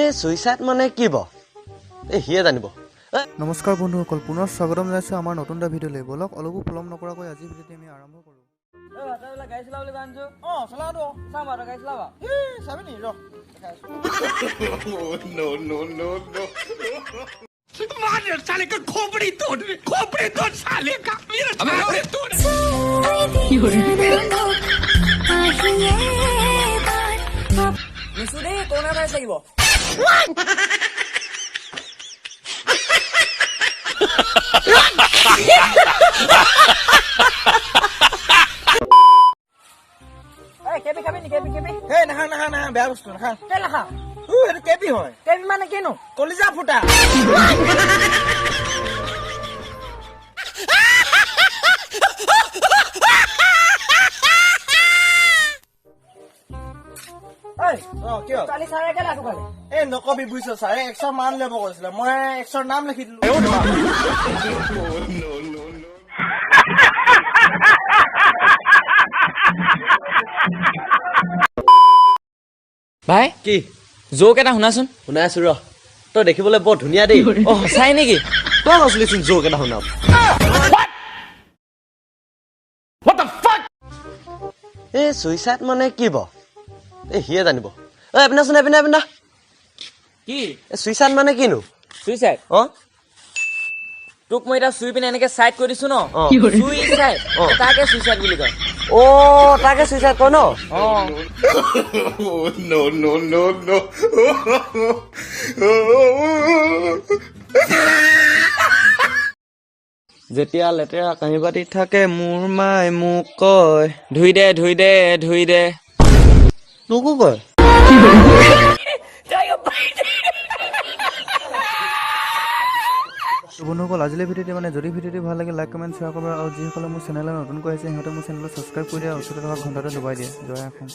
এই চুইচাইড মানে কি বাৰু? এই সিয়ে জানিব। নমস্কাৰ বন্ধুসকল, পুনৰ স্বাগতম জনাইছোঁ আমাৰ নতুন এটা ভিডিঅ'লৈ। ব'লক, অলপো পলম নকৰাকৈ আজি ভিডিঅ'টি আমি আৰম্ভ কৰোঁ। গাড়ী চলাবলৈ আনিছো। অ, চলাওঁতো। চাম বাৰু, গাড়ী চলাবা। এই চাবি নি, ৰ, দেখাই আছো। No, no, no, no. নিচো দেই, কৰোণা ভাইৰাছ লাগিব। এই কেবি খাবি নি? কেবি, কেবি। এই নাখাওঁ, নাখাওঁ, নাখাওঁ, বেয়া বস্তু, নাখাওঁ। কেলে নাখাওঁ? উ, সেইটো কেবি হয়। কেবি মানে কিনো? কলিজা ফুটা। ঐ। অ, কিয়? কালি ছাৰে কেলে আছো খালে? এই নকবি বুজিছ, ছাৰে এক্সৰ মান ল'ব কৈছিলে, মই এক্সৰ নাম লিখি দিলো। No, no, no. ভাই। কি? জোক এটা শুনাচোন। শুনাই আছো ৰ। তই দেখিবলৈ বৰ ধুনীয়া দেই। অ, সঁচাই নেকি? তই কৈছিলিচোন জোক এটা শুনাম। এই চুইচাইড মানে কি বাৰু? এই সিয়ে জানিব। ঐ, এপিনাচোন, এপিনা, এপিনা। কি? এই চুইচাইড মানে কিনো? চুইচাইড? অ। তোক মই এতিয়া চুই পিনে এনেকে চাইড কৰি দিছো ন? অ। চুইচাইড। অ। তাকে চুইচাইড বুলি কয়। অ, তাকে চুইচাইড কয় ন? অ। No, no, no, no. যেতিয়া লেতেৰা কাঁহী বাতি থাকে, মোৰ মায়ে মোক কয়, ধুই দে, ধুই দে, ধুই দে। তোকো কয়। তো বন্ধুসকল, আজিলৈ ভিডিঅ'টি মানে, যদি ভিডিঅ'টি ভাল লাগে লাইক, কমেণ্ট, শ্বেয়াৰ কৰিব আৰু যিসকলে মোৰ চেনেললৈ নতুনকৈ আহিছে, সিহঁতে মোৰ চেনেলটো ছাবস্ক্ৰাইব কৰি দিয়ে আৰু ওচৰতে থকা ঘণ্টাটো দবাই দিয়ে। জয় অসম।